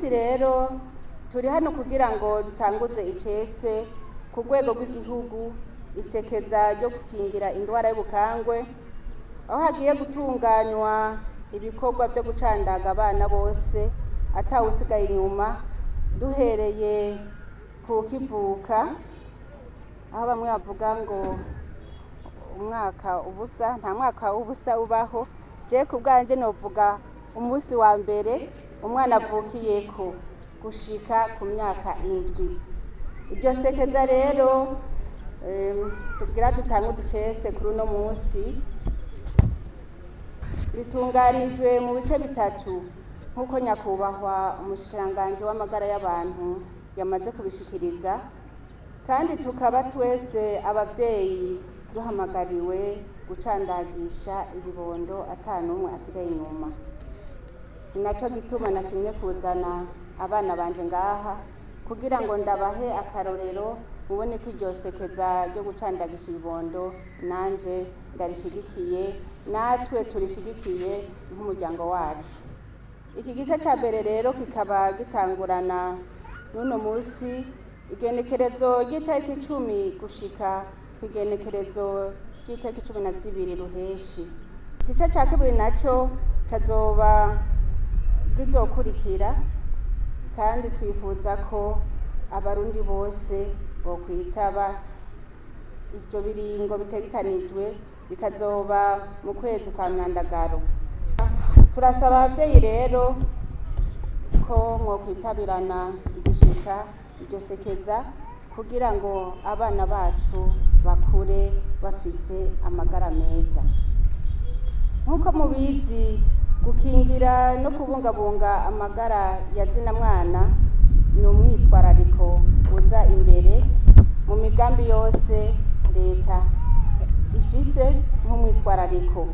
Munsi rero turi hano kugira ngo dutanguze icese ku rwego rw'igihugu isekeza ryo gukingira indwara y'ubukangwe, aho hagiye gutunganywa ibikorwa byo gucandaga abana bose atawusigaye inyuma, duhereye ku kivuka, aho bamwe bavuga ngo umwaka ubusa, nta mwaka w'ubusa ubaho. Je ku bwanje novuga umunsi wa mbere umwana avukiyeko gushika ku myaka 7. Iryo sekeza rero tugira dutange uducese kuri uno munsi, ritunganijwe mu bice bitatu nk'uko nyakubahwa umushikiranganji w'amagara y'abantu yamaze kubishikiriza, kandi tukaba twese abavyeyi duhamagariwe gucandagisha ibibondo ata n'umwe asigaye inyuma. Ni naco gituma nashimye kuzana abana banje ngaha kugira ngo ndabahe akarorero, mubone ko iryo sekeza ryo gucandagisha ibibondo nanje ndarishigikiye, natwe turishigikiye nk'umuryango wacu. Iki gice ca mbere rero kikaba gitangurana n'uno munsi, igenekerezo ry'itariki 10 gushika kw'igenekerezo ry'itariki 12 Ruheshi. Igice ca kabiri naco kazoba kizokurikira, kandi twifuza ko abarundi bose bokwitaba ivyo biringo bitegekanijwe, bikazoba mu kwezi kwa Myandagaro. Turasaba abavyeyi rero ko mwokwitabirana igishika iryo sekeza kugira ngo abana bacu bakure bafise amagara meza. Nk'uko mubizi, gukingira no kubungabunga amagara ya zina mwana ni umwitwarariko uza imbere mu migambi yose leta ifise nk'umwitwarariko.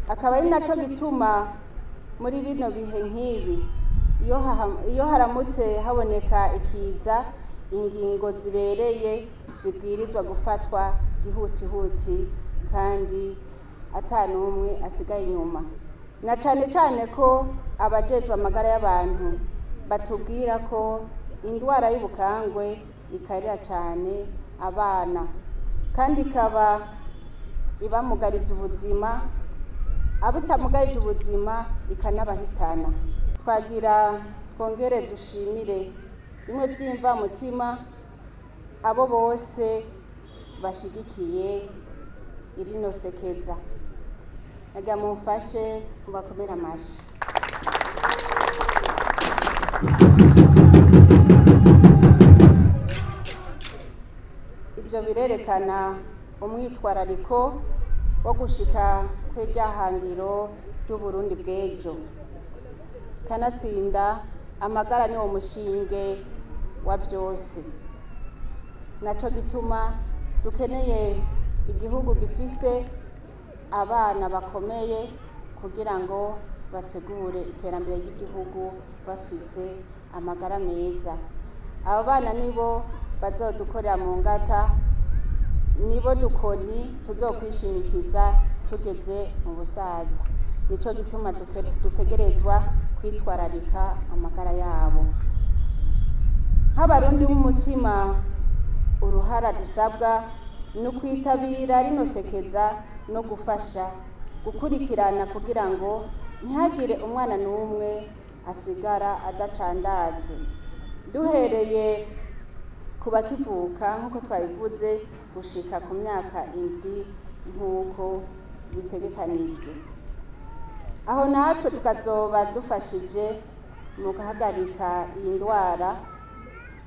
Akaba ari naco gituma muri bino bihe nk'ibi, iyo haramutse haboneka ikiza, ingingo zibereye zibwirizwa gufatwa gihutihuti kandi ata n'umwe asigaye inyuma, na cane cane ko abajejwe amagara y'abantu batubwira ko indwara y'ubukangwe ikarira cane abana, kandi ikaba ibamugariza ubuzima, abo itamugarije ubuzima ikanabahitana. Twagira twongere dushimire bimwe vy'imvamutima abo bose bashigikiye irino sekeza. Nagira mumfashe mubakomere amashi. Ivyo birerekana umwitwarariko wo gushika kw'iryahangiro ry'Uburundi bw'ejo. Kanatsinda amagara niwo mushinge wa vyose. Naco gituma dukeneye igihugu gifise abana bakomeye kugira ngo bategure iterambere ry'igihugu bafise amagara meza. Abo bana nibo bazodukorera mu ngata, nibo dukoni tuzokwishimikiza tugeze mu busaza. Nico gituma dutegerezwa kwitwararika amagara yabo. Nk'abarundi b'umutima, uruhara dusabwa ni ukwitabira rino sekeza no gufasha gukurikirana kugira ngo ntihagire umwana n'umwe asigara adacandazwe, duhereye ku bakivuka nk'uko twabivuze gushika ku myaka 7 nk'uko bitegekanijwe. Aho natwe tukazoba dufashije mu guhagarika iyi ndwara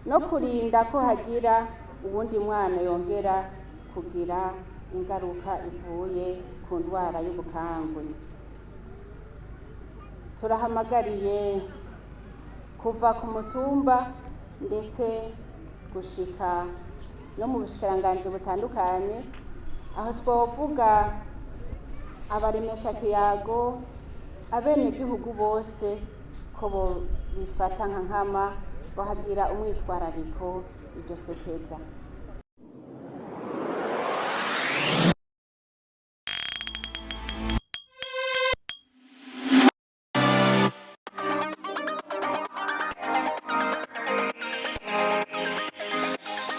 no kurinda ko hagira uwundi mwana yongera kugira ingaruka ivuye ku ndwara y'ubukangwe. Turahamagariye kuva ku mutumba ndetse gushika no mu bushikiranganji butandukanye, aho twovuga abaremeshakiyago, abenegihugu bose ko bobifata nka nkama bahagira umwitwarariko iryo sekeza.